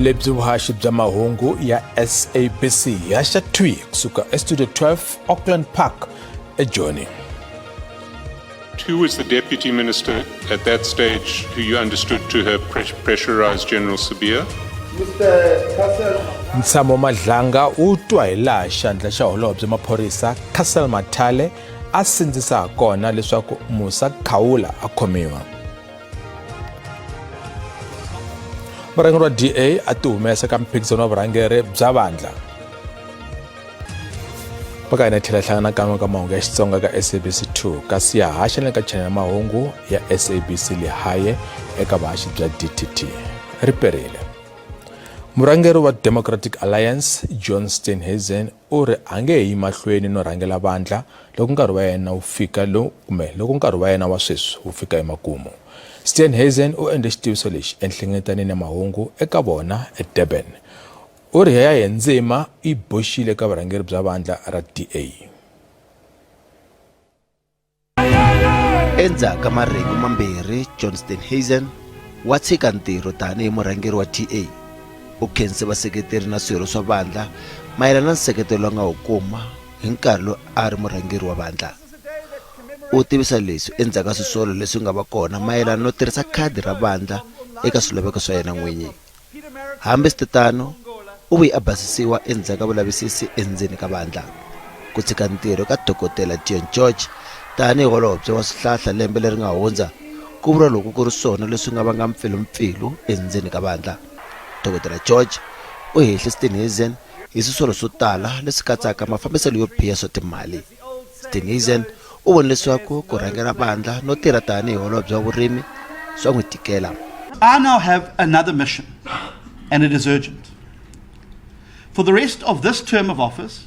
Lebyi vuhaxi bya mahungu ya SABC haxa thwi kusuka eStudio 12 Auckland Park eJoni. Who was the deputy minister at that stage who you understood to have pressurized General Sibiya? Ntshamo Madlanga u twa hi laha xandla xa holobye maphorisa Cassel Mathale a sindzisa ha kona leswaku Musa Khawula a khomiwa. Murhangeri wa DA a ti humesa ka mphikizano wa vurhangeri bya vandla. Paka hina tlhela hlangana kan'we ka mahungu ya Xitsonga ka SABC 2 kasi ya haxa na le ka chanel ya mahungu ya SABC Lehae eka vuhaxi bya DTT. Ri perile. Murhangeri wa Democratic Alliance John Steenhuisen u ri a nge yi mahlweni no rhangela vandla loko nkarhi wa yena wu fika lo kumbe loko nkarhi wa yena wa sweswi wu fika emakumu. Steenhuisen u endle xitiviso lexi enhlengeletanini ya mahungu eka vona eDurban. U ri ya yena ndzima yi boxile eka vurhangeri bya vandla ra DA. Endzhaku ka marhengu mambirhi, John Steenhuisen wa tshika ntirho tanihi murhangeri wa DA. U khense vaseketeri na swirho swa vandla mayelana na nseketelo lowu a nga wu kuma hi nkarhi lowu a ri murhangeri wa vandla. U tivisa leswi endzhaku ka swisolo leswi nga va kona mayelana no tirhisa khadi ra vandla eka swilaveko swa yena n'winyi. Hambiswiritano, u vuye a basisiwa endzhaku ka vulavisisi endzeni ka vandla. Ku tshika ntirho ka Dokodela Dion George tanihi holobye wa swihlahla lembe leri nga hundza ku vuriwa loko ku ri swona leswi nga vanga mpfilumpfilu endzeni ka vandla. Dokodela George u hehle Steenhuisen hi swisolo swo tala leswi katsaka mafambiselo yo biha swa timali. Steenhuisen u vone leswaku ku rhangela vandla no tirha tanihi holobye wa vurimi swa n'wi tikela. I now have another mission, and it is urgent. For the rest of this term of office,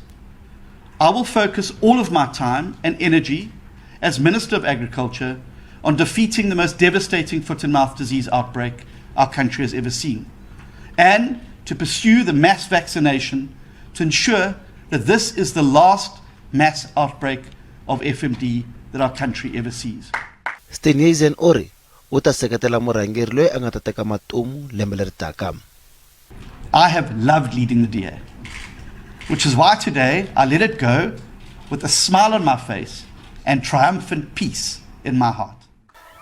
I will focus all of my time and energy as Minister of Agriculture on defeating the most devastating foot and mouth disease outbreak our country has ever seen, and to pursue the mass vaccination to ensure that this is the last mass outbreak of FMD that our country ever sees. Steenhuisen u ri u ta seketela murhangeri loyi a nga ta teka matumu lembe leri taka. I have loved leading the DA, which is why today I let it go with a smile on my face and triumphant peace in my heart.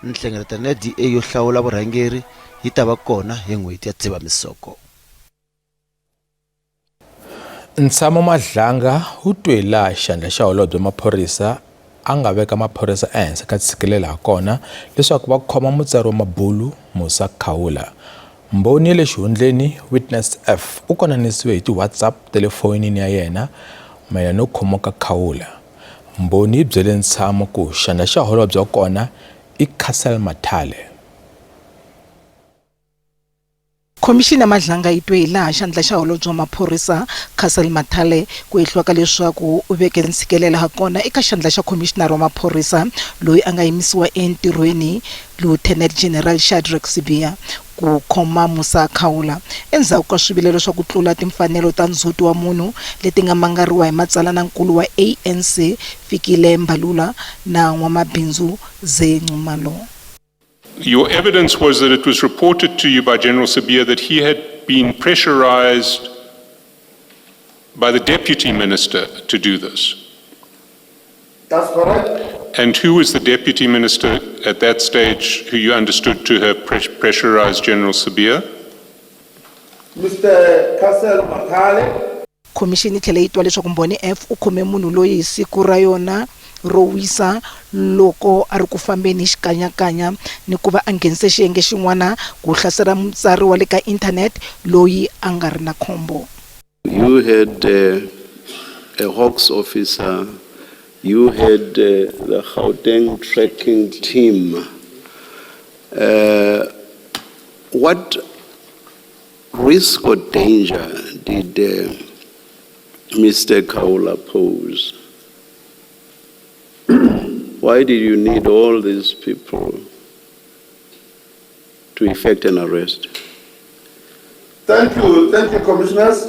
Nhlengeletano ya DA yo hlawula vurhangeri yi ta va kona hi n'hweti ya Dzivamisoko. Ntshamo Madlanga u twe hi laha xandla xa holobye wa maphorisa a nga veka maphorisa ehenhla ka tshikelelo ha kona leswaku va khoma mutsari wa mabulu Musa Khawula. Mbhoni ya le xihundleni Witness F u konanisiwe hi ti-WhatsApp ta le foyinini ya yena mayelana no khomiwa ka Khawula. Mbhoni yi byele Ntshamo ku xandla xa holobye wa kona i Cassel Mathale. Khomixini ya Madlanga yi twe hilaha xandla xa holobye wa maphorisa Cassel Mathale ku hehliwa ka leswaku u veke ntshikelelo hakona eka xandla xa khomixinara wa maphorisa loyi a nga yimisiwa entirhweni Lieutenant General Shadrack Sibiya ku khoma Musa Khawula endzhaku ka swivilelo swa ku tlula timfanelo ta ndzhuti wa munhu leti nga mangariwa hi matsalana-nkulu wa ANC Fikile Mbalula na n'wamabindzu Zee Nxumalo. Your evidence was that it was reported to you by General Sibiya that he had been pressurized by the deputy minister to do this. That's correct. And who was the deputy minister at that stage who you understood to have pressurized General Sibiya? Mr. Cassel Mathale. Khomixini yi tlhele yi twa leswaku Mbhoni F u khome munhu loyi hi siku ra yona ro wisa loko a ri ku fambeni hi xikanyakanya ni ku va a nghenise xiyenge xin'wana ku hlasela mutsari wa le ka Internet loyi a nga ri na khombo. You had a Hawks officer, you had the Gauteng tracking team. What risk or danger did Mr. Khawula pose? Why did you need all these people to effect an arrest? Thank you, commissioners.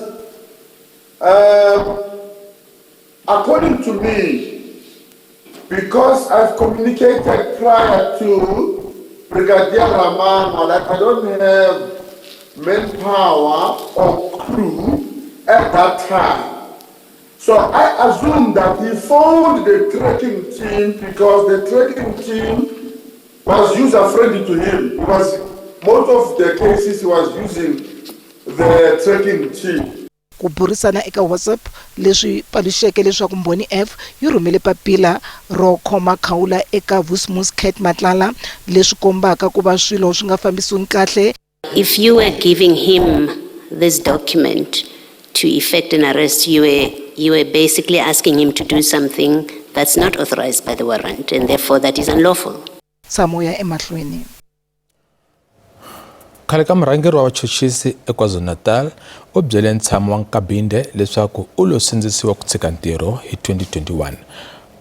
According to me, because I've communicated prior to Brigadier Ramano that I don't have manpower or crew at that time. So I assume that he phoned the tracking team because the tracking team was user-friendly to him. Because most of the cases he was using the tracking team. Ku burisana eka WhatsApp leswi paluxeke leswaku Mbhoni F yi rhumele papila ro khoma Khawula eka Vusimuzi Cat Matlala leswi kombaka ku va swilo swi nga fambisiwi kahle. If you were giving him this document to effect an arrest, you were basically asking him to do something that's not authorized by the warrant, and therefore that is unlawful. Tshamo ya emahlweni. Khale ka murhangeri wa vachuchisi eKwaZulu-Natal u byele ntshamo wa Nkabinde leswaku u lo sindzisiwa ku tshika ntirho hi 2021.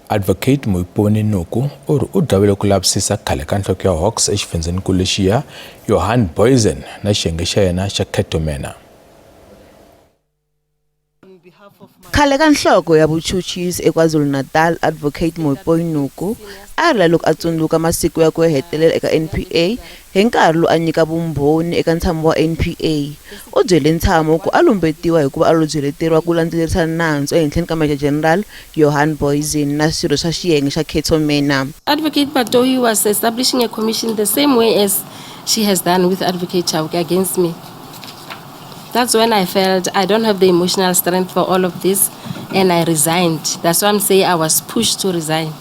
Advocate Moipone Noko u ri u dlawile ku lavisisa khale ka nhloko ya Hawks exifundzhenikulu lexiya Johan Booysen na xiyenge xa yena xa Cato Manor. Khale ka nhloko ya vuchuchisi eKwaZulu-Natal Advocate Moipone Noko a rila loko a tsundzuka masiku yakwe yo hetelela eka NPA hi nkarhi lowu a nyika vumbhoni eka ntshamo wa NPA. U byele ntshamo ku a lumbetiwa hikuva a lo byeleteriwa ku landzelerisa nandzu ehenhleni ka Major General Johan Booysen na swirho swa xiyenge xa Cato Manor. Advocate Batohi was establishing a commission the same way as she has done with Advocate Chauke against me. That's when I felt I don't have the emotional strength for all of this and I resigned. That's why I'm saying I was pushed to resign.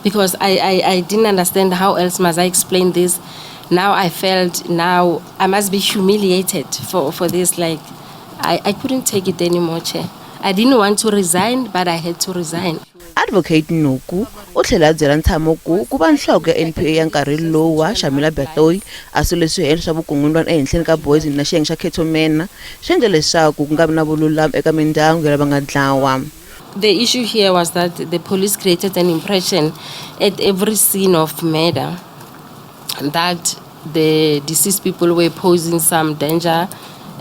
Because I didn't understand how else must I explain this. Now I felt now I must be humiliated for this. Like I couldn't take it anymore, Chair. I didn't want to resign, but I had to resign. Advocate Noko u tlhela a byela ntshamo ku ku va nhloko ya NPA ya nkarhi lowu wa Shamila Batohi a sule swihehlo swa vukungundzwana ehenhleni ka Booysen na xiyenge xa Cato Manor swi endle leswaku ku nga vi na vululami eka mindyangu ya lava nga dlawa. The issue here was that the police created an impression at every scene of murder that the deceased people were posing some danger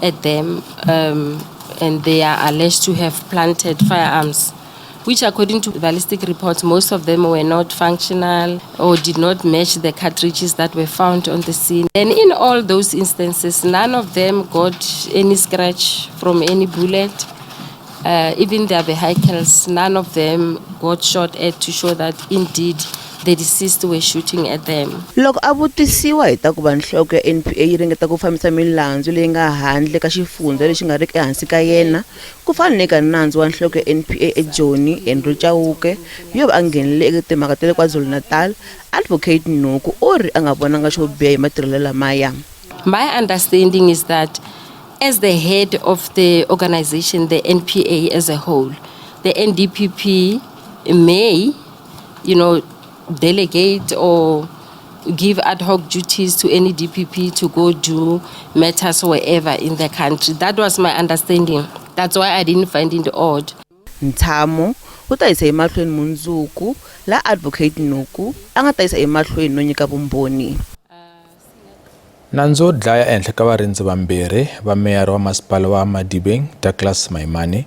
at them and they are alleged to have planted firearms, which according to ballistic reports, most of them were not functional or did not match the cartridges that were found on the scene. And in all those instances, none of them got any scratch from any bullet. Even their vehicles, none of them got shot at to show that indeed the deceased were shooting at them. Loko a vutisiwa hi ta ku va nhloko ya NPA yi ringeta ku fambisa milandzu leyi nga handle ka xifundza lexi nga riki ehansi ka yena ku fana ni ka nandzu wa nhloko ya NPA eJoni Andrew Chauke yo va a nghenele eka timhaka ta le KwaZulu-Natal, Advocate Noko u ri a nga vonanga xo biha hi matirhelo lamaya. My understanding is that as the head of the organization, the NPA as a whole, the NDPP may delegate or give ad hoc duties to any DPP to go do matters wherever in the country. That was my understanding. That's why I didn't find it odd. Ntshamo wu ta yisa emahlweni mundzuku laha Advocate Noko a nga ta yisa emahlweni no nyika vumbhoni. Nandzu wo dlaya ehenhla ka varindzi vambirhi va meyara wa masipala wa Madibeng Douglas Maimane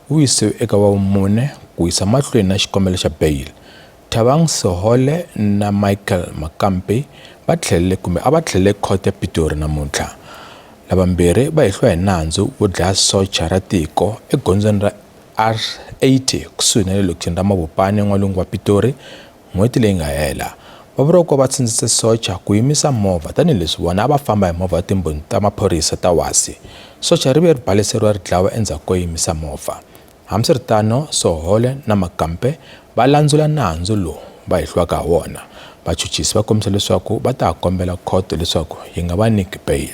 wu yisiwe eka wa vumune ku yisa mahlweni na xikombelo xa beyili. Thabang Sehole na Michael Makampe va tlhelele kumbe a va tlhelele khoto ya Pitori namuntlha. Lavambirhi va hehliwa hi nandzu wo dlaya socha ra tiko egondzweni ra R80 kusuhi na le lokixini ra Mabopane n'walungu wa Pitori n'hweti leyi nga hela. Va vuriwa ku va sindzise socha ku yimisa movha tanihileswi vona a va famba hi movha wa timbhoni ta maphorisa ta wasi. Socha ri ve ri baleseriwa ri dlawa endzhaku ko yimisa movha. Hambiswiritano, Sehole na Makampe va landzula nandzu lowu va hehliwaka ha wona. Vachuchisi va kombisa leswaku va ta kombela khoto leswaku yi nga va nyiki bail.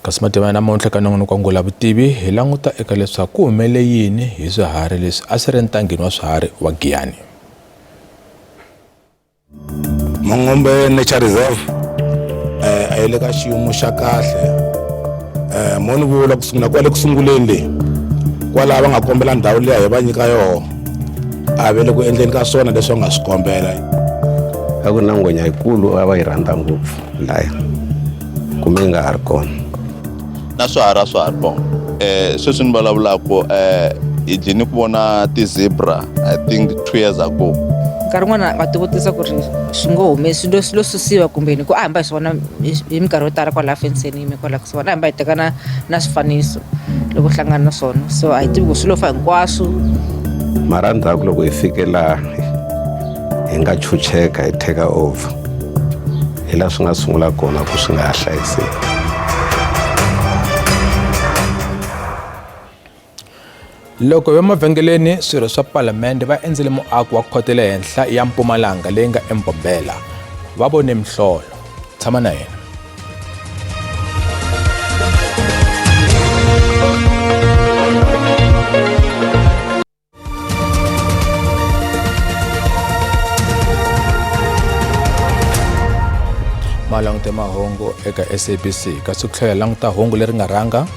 Kasi mativa ya namuntlha ka nongonoko wa Ngula Vutivi hi languta eka leswaku ku humelele yini hi swiharhi leswi a swi ri entangeni wa swiharhi wa Giyani. Mangombe Nature Reserve a yi le ka xiyimo xa kahle mo ni vula ku sungula kwale ku sunguleni leyi kwalaha va nga kombela ndhawu liya hi va nyika yoho a ve le ku endleni ka swona leswi va nga swi kombela. A ku ri na ngwenya yikulu a va yi rhandza ngopfu laya kumbe yi nga ha ri kona. Na swiharhi a swa ha ri kona sweswi ni vulavulaka hi dlini ku vona ti-zebra, I think 2 years ago. Nkarhi wun'wana wa tivutisa ku ri swi ngo hume swi lo swi lo susiwa kumbe yini ku a hamba hi swi vona hi minkarhi yo tala kwalaya fenseni yime kwalaya kusuhani a hamba hi teka na na swifaniso loko hlangana na swona so a hi tivi ku swi lo fa hinkwaswo. Mara ndzhaku loko hi fike laha hi nga chucheka hi take over hi laha swi nga sungula kona ku swi nga ha hlayiseki. Loko hi mavhengeleni, swirho swa palamende va endzele muako wa khoto ya le henhla ya Mpumalanga leyi nga eMbombela. Va vone mihlolo. Tshama na hina. Ma langute mahungu eka SABC kasi ku tlhela languta hungu leri nga rhanga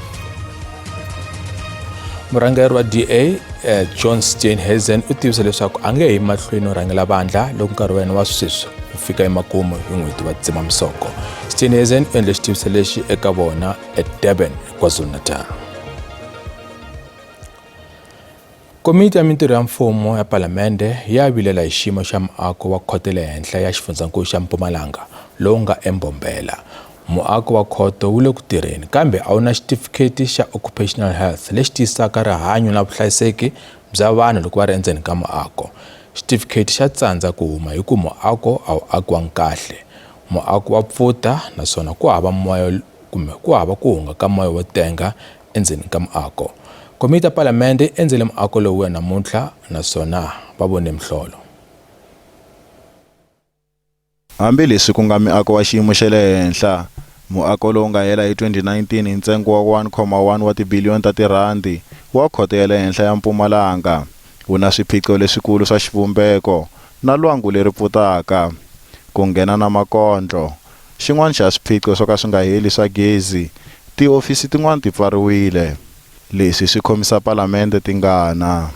Murhangeri wa DA eh, John Steenhuisen u tivise leswaku a nge yi mahlweni no rhangela vandla loko nkarhi wa yena wa sweswi wu fika emakumu hi n'hweti wa Dzivamisoko. Steenhuisen u endle xitiviso lexi eka vona eDurban, KwaZulu-Natal. Komiti ya Mintirho ya Mfumo ya Palamende ya vilela hi xiyimo xa muako wa Khoto ya le Henhla ya Xifundzankulu xa Mpumalanga lowu nga eMbombela. Muako wa khoto wu le ku tirheni kambe a wu na xitifikheti xa Occupational Health lexi tiyisisaka rihanyo na vuhlayiseki bya vanhu loko va ri endzeni ka muako. Xitifikheti xa tsandza ku huma hi ku muako a wu akiwangi kahle. Muako wa pfuta naswona ku hava moya kumbe ku hava ku hunga ka moya wo tenga endzeni ka muako. Komiti ya Palamende yi endzele muako lowuya namuntlha naswona va vone mihlolo. Hambi leswi ku nga miako wa xiyimo xa le henhla, muako lowu nga hela hi 2019 hi ntsengo wa 1.1 wa tibiliyoni ta tirhandi wa Khoto ya le Henhla ya Mpumalanga wu na swiphiqo leswikulu swa xivumbeko na lwangu leri pfutaka, ku nghena na makondlo, Xin'wana xa swiphiqo swo ka swi nga heli swa gezi, tihofisi tin'wana ti pfariwile. Leswi swi khomisa Palamende tingana.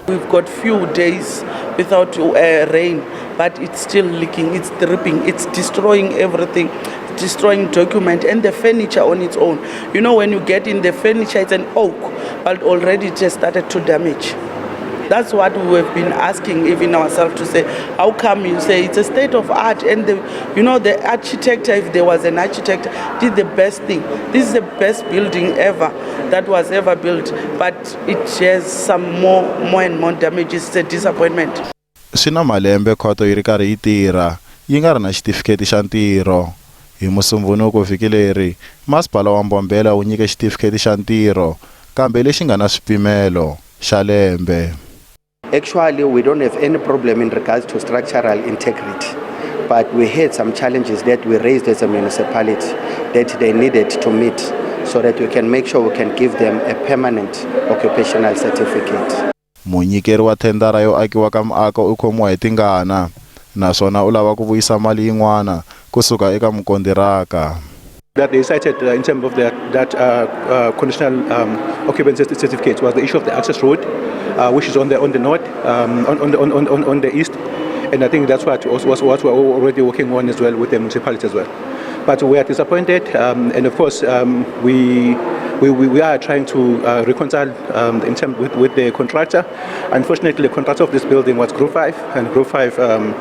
We've got few days without uh, rain, but it's still leaking, it's dripping, it's destroying everything, destroying document and the furniture on its own. You know, when you get in the furniture, it's an oak, but already it has started to damage. That's what we have been asking even ourselves to say, how come you say it's a state of art and the, you know, the architect, if there was an architect, did the best thing. This is the best building ever that was ever built, but it has some more, more and more damages. It's a disappointment. Swi na malembe khoto yi ri karhi yi tirha yi nga ri na xitifikheti xa ntirho. Hi Musumbhunuku vhiki leri, Masipala wa Mbombela wu nyike xitifikheti xa ntirho, kambe lexi nga na swipimelo, xa lembe. Actually, we don't have any problem in regards to structural integrity, but we had some challenges that we raised as a municipality that they needed to meet so that we can make sure we can give them a permanent occupational certificate. Munyikeri wa thendara yo akiwa ka muako u khomiwa hi tingana naswona u lava ku vuyisa mali yin'wana ku suka eka mukondiraka. That they cited uh, in terms of that, that uh, uh, conditional um, occupancy certificate was the issue of the access road, uh, which is on the on the north, um, on, on the on, on, on the east, and I think that's what was what we're already working on as well with the municipality as well. But we are disappointed, um, and of course um, we. We, we, we are trying to uh, reconcile um, in terms with, with the contractor. Unfortunately, the contractor of this building was Group 5, and Group 5 um,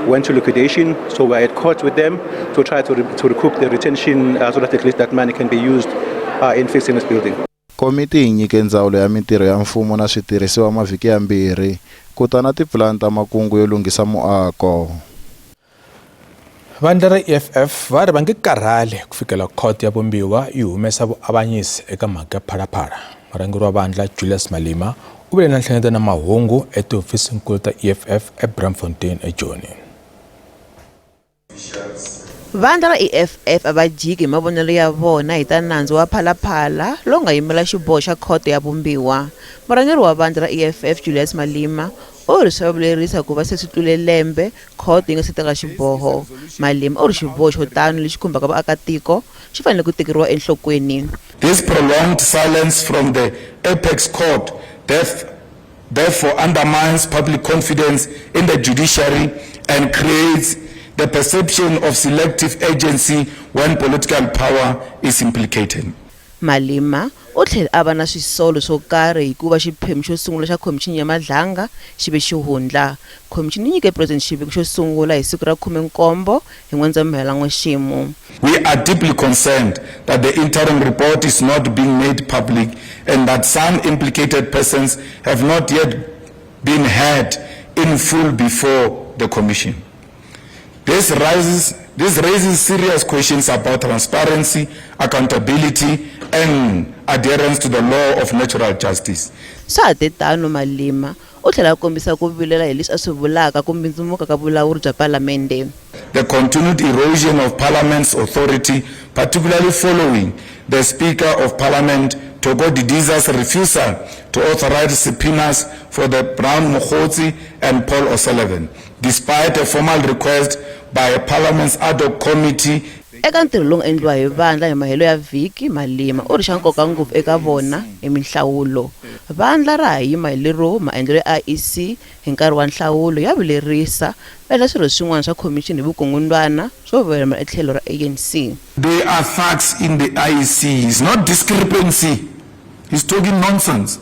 went to liquidation. So we're at court with them to try to, re to recoup the retention uh, so that at least that money can be used uh, in fixing this building. Komiti yi nyike Ndzawulo ya Mitirho ya Mfumo na Switirhisiwa mavhiki yambirhi ku ta na tipulani ta makungu yo lunghisa muako. Vandla ra EFF va ri va nge karhali ku fikela khoto ya vumbiwa yi humesa vuavanyisi eka mhaka ya Phalaphala. Murhangeri wa vandla Julius Malema u vile na nhlengeletano na mahungu etihofisinkulu ta EFF eBraamfontein eJoni. Vandla ra EFF a va jiki hi mavonelo ya vona hi ta nandzu wa Phalaphala lowu nga yimela xiboho xa khoto ya vumbiwa. Murhangeri wa vandla ra EFF Julius Malema u ri swa vilerisa ku va se swi tlule lembe khoto yi nga se teka xiboho. Malema u ri xiboho xo tano lexi khumbaka vaakatiko xi fanele ku tekeriwa enhlokweni. This prolonged silence from the apex court therefore undermines public confidence in the judiciary and creates the perception of selective agency when political power is implicated. Malema u tlhele a va na swisolo swo karhi hi ku va xiphemu xo sungula xa Khomixini ya Madlanga xi ve xihundla. Khomixini yi nyike President xiviko xo sungula hi siku ra 17 hi N'wendzamhala n'wexemu. We are deeply concerned that the interim report is not being made public and that some implicated persons have not yet been heard in full before the commission. This raises, this raises serious questions about transparency, accountability, and adherence to the law of natural justice. Swa ha te tano, Malema u tlhela a kombisa ku vilela hi leswi a swi vulaka ku mbindzimuka ka vulawuri bya palamende. The continued erosion of Parliament's authority, particularly following the Speaker of Parliament, Thoko Didiza's refusal to authorize subpoenas for the Brown Mogotsi and Paul O'Sullivan, despite a formal request by Parliament's ad hoc committee. Eka ntirho lowu nga endliwa hi vandla hi mahelo ya vhiki, Malema u ri xa nkoka ngopfu eka vona i minhlawulo. Vandla ra ha yima hi lero maendlelo ya IEC hi nkarhi wa nhlawulo ya vilerisa, va endla swirho swin'wana swa khomixini hi vukungundwana swo voyamela etlhelo ra ANC. There are thugs in the IEC. It's not discrepancy. He's talking nonsense.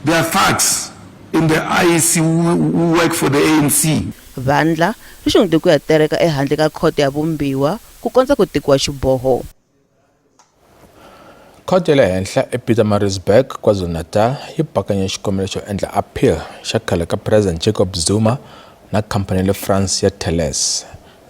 There are thugs in the IEC who, who work for the ANC. Vandla ri xungete ku ya tereka ehandle ka khoto ya vumbiwa ku kondza ku tekiwa xiboho. Khoto ya le henhla ePietermaritzburg, KwaZulu-Natal yi bakanye xikombelo xo endla appeal xa khale ka President Jacob Zuma na khampani ya le France ya Thales.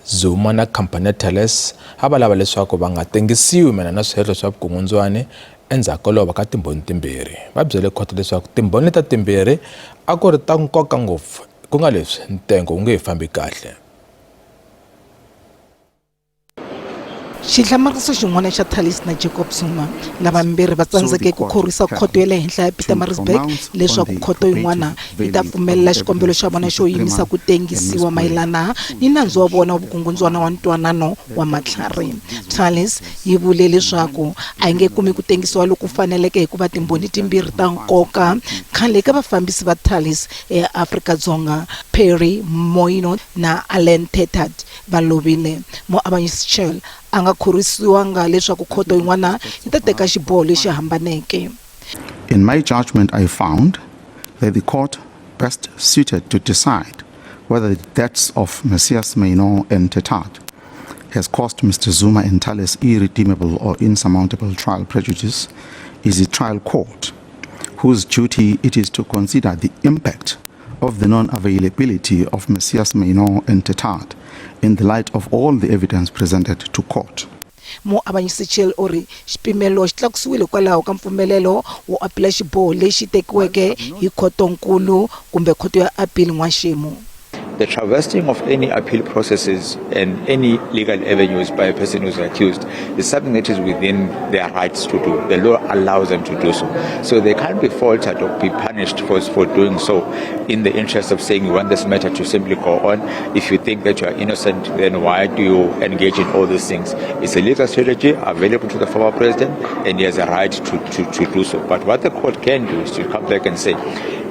Zuma na khampani ya Thales a va lava leswaku va nga tengisiwi mayelana na swihehlo swa vukungundzwani endzhaku ko lova ka timbhoni timbirhi. Va byele khoto leswaku timbhoni leta timbirhi a ku ri ta nkoka ngopfu ku nga leswi ntengo wu nge he fambi kahle. Xihlamariso xin'wana xa Thalys na Jacob Zuma, lavambirhi va tsandzeke ku khorwisa khoto ya le henhla ya Pietermaritzburg leswaku khoto yin'wana yi ta pfumelela xikombelo xa vona xo yimisa ku tengisiwa mayelana ni nandzu wa vona wa vukungundzwana wa ntwanano wa matlhari. Thalys yi vule leswaku a yi nge kumi ku tengisiwa loku faneleke hikuva timbhoni timbirhi ta nkoka khale ka vafambisi va Thalys eAfrika-Dzonga, Perry Moyno na Alan Tetard, va lovile. Muavanyisi Chell a nga khorwisiwanga leswaku khoto yin'wana yi ta teka xiboho lexi hambaneke. In my judgment I found that the court best suited to decide whether the deaths of Messias Maino and Tetard has caused Mr. Zuma and Thales irredeemable or insurmountable trial prejudice is the trial court, whose duty it is to consider the impact of the non-availability of Messias Maino and Tetard in the light of all the evidence presented to court. Muavanyisi Chill u ri, Xipimelo xi tlakusiwile hikwalaho ka mpfumelelo wo apila xiboho lexi tekiweke hi khotonkulu kumbe khoto ya apili n'waxemu. The traversing of any appeal processes and any legal avenues by a person who is accused is something that is within their rights to do. The law allows them to do so. So they can't be faulted or be punished for, for doing so in the interest of saying you want this matter to simply go on. If you think that you are innocent, then why do you engage in all these things? It's a legal strategy available to the former president and he has a right to, to, to do so. But what the court can do is to come back and say,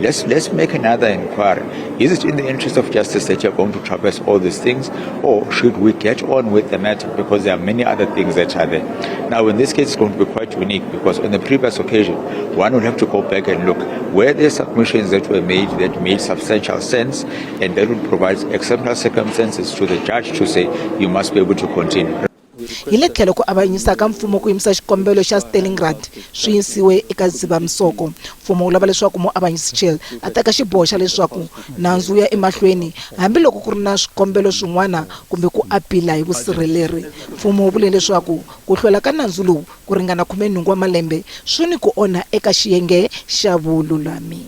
let's, let's make another inquiry. Is it in the interest of justice that you're going to traverse all these things, or should we get on with the matter because there are many other things that are there? Now, in this case, it's going to be quite unique because on the previous occasion, one will have to go back and look were there submissions that were made that made substantial sense and that would provide exceptional circumstances to the judge to say you must be able to continue. Hi le tlhelo ku avanyisa ka mfumo ku yimisa xikombelo xa Stalingrad swi yisiwe eka Dzivamisoko. Mfumo wu lava leswaku muavanyisi Chell a teka xiboho xa leswaku nandzu wu ya emahlweni hambiloko ku ri na swikombelo swin'wana kumbe ku apila hi vusirheleri. Mfumo wu vule leswaku ku hlwela ka nandzu lowu ku ringana 18 wa malembe swi ni ku onha eka xiyenge xa vululami.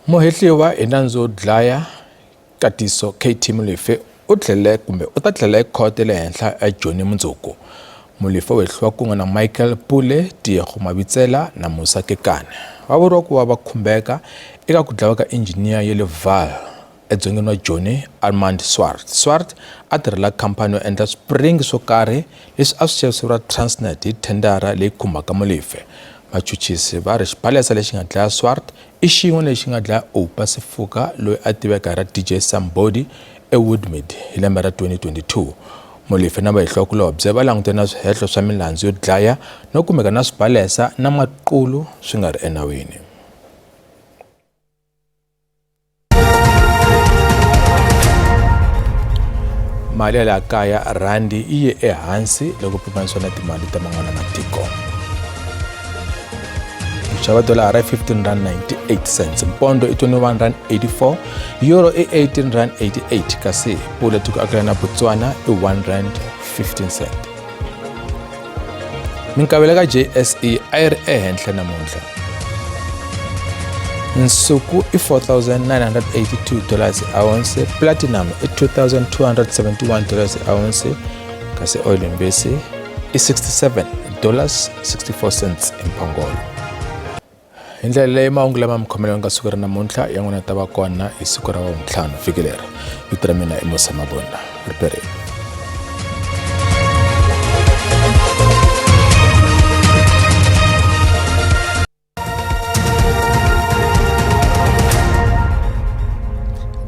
Muhehliwa hi nandzu wo dlaya Katiso KT Molefe u tlhele kumbe u ta tlhela ekhoto ya le henhla eJoni mundzuku. Molefe u hehliwa kun'we na Michael Pule, Tiego Mabitsela na Musa Kekane. Va vuriwa ku va va khumbeka eka ku dlawa ka injhiniya ya le Vaal edzongeni wa Joni, Armand Swart. Swart a tirhela khampani yo endla swipiringi swo karhi leswi a swi xaviseriwa Transnet hi thendara leyi khumbaka Molefe. Vachuchisi va ri xibalesa lexi nga dlaya Swart i xin'we lexi nga dlaya Oupa Sefoka loyi a tiveka hi ra DJ Sumbody eWoodmead hi lembe ra 2022. Molefe na vahehliwakulobye va langutene na swihehlo swa milandzu yo dlaya no kumeka na swibalesa na maqulu swi nga ri enawini. Mali ya laha kaya rhandi yi ye ehansi loko pimanisiwa na timali ta man'wana matiko. Ku xava dolara i 15 rand 98 cents, mpondo i 21 rand 84, euro i 18 rand 88 kasi pula tiko akelana na Botswana i 1 rand 15 cent. Minkavelo ka JSE a yi ri ehenhla namuntlha. Nsuku i 4982 dollars ounce, platinum i 2271 dollars ounce kasi oil imbisi i 67 dollars 64 cents hi mphongolo. Hi ndlela leyi mahungu lama mi khomeleke ka siku ra namuntlha ya n'wina ta va kona hi siku ra vuntlhanu vhiki leri. Vito ra mina i Musa Mabunda. Riperini.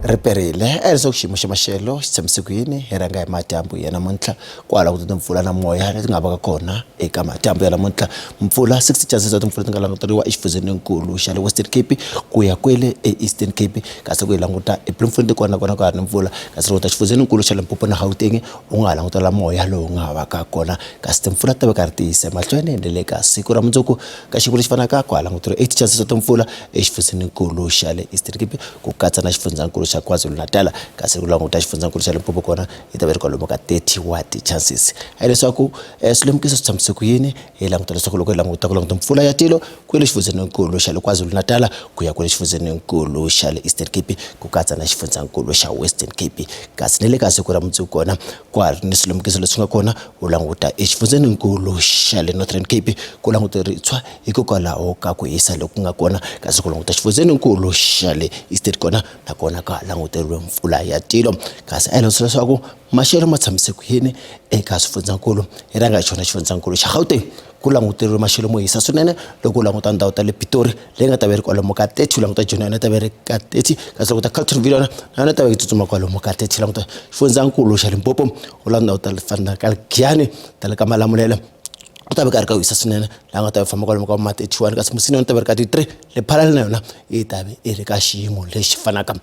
Ri perile a leswaku xiyimo xa maxelo xi tshamise ku yini hi rhanga hi madyambu ya namuntlha kwala ku timpfula na moya leti nga vaka kona eka madyambu ya namuntlha mpfula 60 chances ta timpfula ti nga languteriwa exifundzheninkulu xa le Western Cape ku ya kwele e-Eastern Cape kasi ku yi languta eBloemfontein kona kona ka ha ri ni mpfula kasi languta xifundzheninkulu xa Limpopo na Gauteng u nga ha langutela moya lowu nga vaka kona kasi timpfula ti ta va karhi ti yisa emahlweni ni le ka siku ra mundzuku ka xiyimo lexi fanaka ku ha languteriwa 80 chances ta timpfula exifundzheninkulu xa le Eastern Cape ku katsa na xifundzankulu xa KwaZulu-Natal kasi ku languta xifundzankulu xa Limpopo kona yi ta va yi ri kwalomu ka 30 wa ti-chances hileswaku swilemukiso swi tshamise ku yini hi languta leswaku loko hi languta ku languta mpfula ya tilo ku le xifundzheninkulu xa le KwaZulu-Natal ku ya kwale xifundzheninkulu xa le Eastern Cape ku katsa na xifundzankulu xa Western Cape kasi ni le ka siku ra mundzuku kona kwa ha ri ni swilemukiso leswi nga kona u languta exifundzheninkulu xa le Northern Cape ku languteritshwa hikokwalaho ka ku hisa loku nga kona kasi ku languta xifundzheninkulu xa le Eastern kona nakona ka languteriwe mpfula ya tilo kasi a hi langutisela leswaku maxelo ma tshamise ku yini eka swifundzankulu hi rhanga hi xona xifundzankulu xa Gauteng ku languteriwe maxelo mo hisa swinene loko u languta ndhawu ta le Pitori leyi nga ta va yi ri kwalomu ka 30 u languta Joni yona ta va yi ri ka 30 kasi languta Carltonville yona na yona ta va yi tsutsuma kwalomu ka 30 languta xifundzankulu xa Limpopo u languta ndhawu ta le fana ka Giyani ta le ka Malamulele u ta va karhi ka hisa swinene laha nga ta va famba kwalomu ka ma 31 kasi Musina yona ta va ri ka 33 Lephalale na yona yi ta va yi ri ka xiyimo lexi fanaka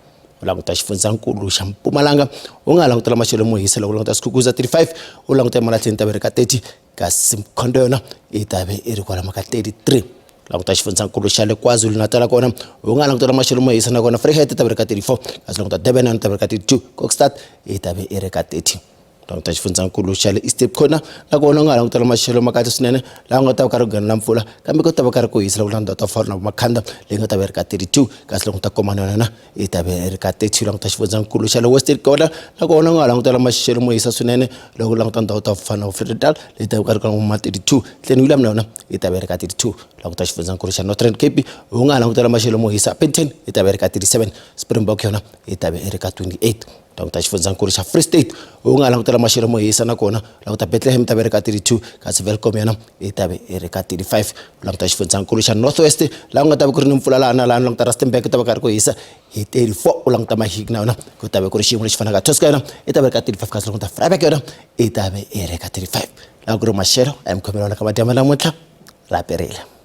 u languta xifundzankulu xa Mpumalanga u nga langutela maxelo mo hisa loko u languta Skukuza 35 u languta eMalahleni ta va ri ka 30 kasi Mkhondo yona yi ta ve yi ri kwalomu ka 33 languta xifundzankulu xa le KwaZulu-Natal kona u nga langutela maxelo mo hisa nakona Vryheid yi ta va ri ka 34 kasi languta Durban yona yi ta va ri ka 32 Kokstad yi ta ve yi ri ka 30 languta xifundzankulu xa le Eastern Corner nakona u nga langutela maxelo ma kahle swinene laha u nga ta va karhi ku nghena na mpfula kambe ku ta va karhi ku hisa loko languta ta fana na Makhanda leyi nga ta va yi ri ka 32 kasi languta Komani yona yi ta va yi ri ka 30 languta xifundzankulu xa le Western Corner nakona u nga langutela maxelo mo hisa swinene loko u languta ndhawu ta fana na Vredendal leyi ta va karhi ka ma 32 Glen William na yona yi ta va yi ri ka 32 languta xifundzankulu xa Northern Cape u nga langutela maxelo mo hisa Upington yi ta va yi ri ka 37 Springbok yona yi ta va yi ri ka 28 languta xifundzankulu xa Free State u nga langutela maxelo mo hisa nakona languta Bethlehem ta ve ri ka 32 kasi Welkom yona yi ta ve yi ri ka 35 languta xifundzankulu xa North West laha ku nga ta va ku ri ni mpfula laha na laha languta Rustenburg ta va karhi ku hisa hi 34 u languta Mahikeng na yona ku ta ve ku ri xiyimo lexi fanaka Tosca yona yi ta ve ri ka 35 kasi languta Vryburg yona yi ta ve yi ri ka 35 laha ku ri maxelo a yi mi khomela wona ka madyambu namuntlha ra perile.